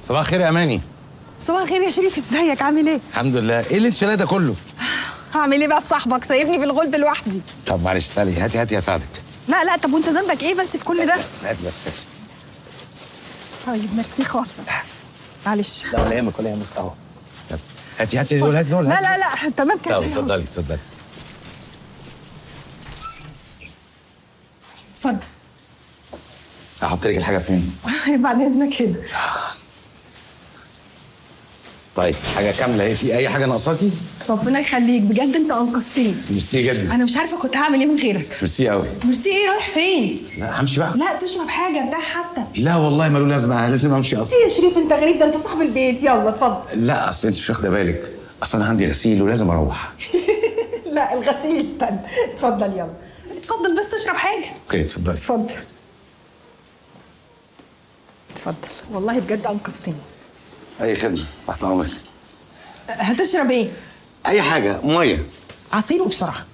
صباح الخير يا اماني. صباح الخير يا شريف، ازيك عامل ايه؟ الحمد لله. ايه اللي انت شايلاه ده كله؟ هعمل ايه بقى في صاحبك، سايبني في الغلب لوحدي. طب معلش تعالي، هاتي هاتي اساعدك. لا لا، طب وانت ذنبك ايه بس في كل ده؟ هاتي بس هاتي. طيب ميرسي خالص، معلش. لا ولا يهمك ولا يهمك، اهو. يلا. هاتي هاتي دول، هاتي دول. لا لا لا تمام كده. طب اتفضلي اتفضلي. اتفضل. هحط لك الحاجة فين؟ بعد اذنك هنا. طيب حاجة كاملة، ايه في اي حاجة ناقصاكي؟ ربنا يخليك بجد، انت انقذتني. ميرسي جدا. انا مش عارفه كنت هعمل ايه من غيرك. ميرسي قوي. ميرسي ايه؟ رايح فين؟ لا همشي بقى. لا تشرب حاجة، ارتاح حتى. لا والله مالو لازمه، انا لازم امشي اصلا. ايه يا شريف انت غريب، ده انت صاحب البيت. يلا اتفضل. لا اصل انت مش واخده بالك، اصل انا عندي غسيل ولازم اروح. لا الغسيل استنى، اتفضل يلا اتفضل بس اشرب حاجة. okay اتفضلي. اتفضل اتفضل، والله بجد انقذتني. اي خدمة، تحت امرك. هتشرب ايه؟ اي حاجة، مية. عصير وبسرعة.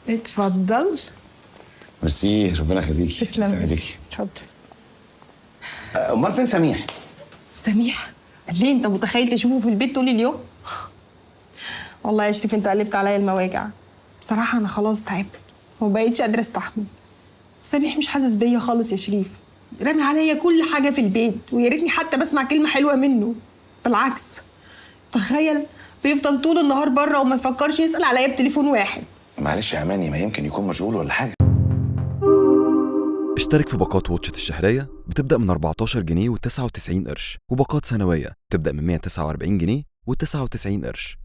اتفضل. ميرسي، ربنا يخليكي. تسلم. يسعدك. اتفضل. امال فين سميح؟ سميح؟ ليه انت متخيل تشوفه في البيت طول اليوم؟ والله يا شريف انت قلبت عليا المواجع. بصراحة أنا خلاص تعبت وما بقيتش قادرة أستحمل. سميح مش حاسس بيا خالص يا شريف، رامي عليا كل حاجة في البيت، ويا ريتني حتى بسمع كلمة حلوة منه. بالعكس، تخيل بيفضل طول النهار بره وما يفكرش يسأل عليا بتليفون واحد. معلش يا اماني، ما يمكن يكون مشغول ولا حاجة. اشترك في باقات واتشت الشهرية بتبدأ من 14 جنيه و99 قرش، وباقات سنوية بتبدأ من 149 جنيه و99 قرش.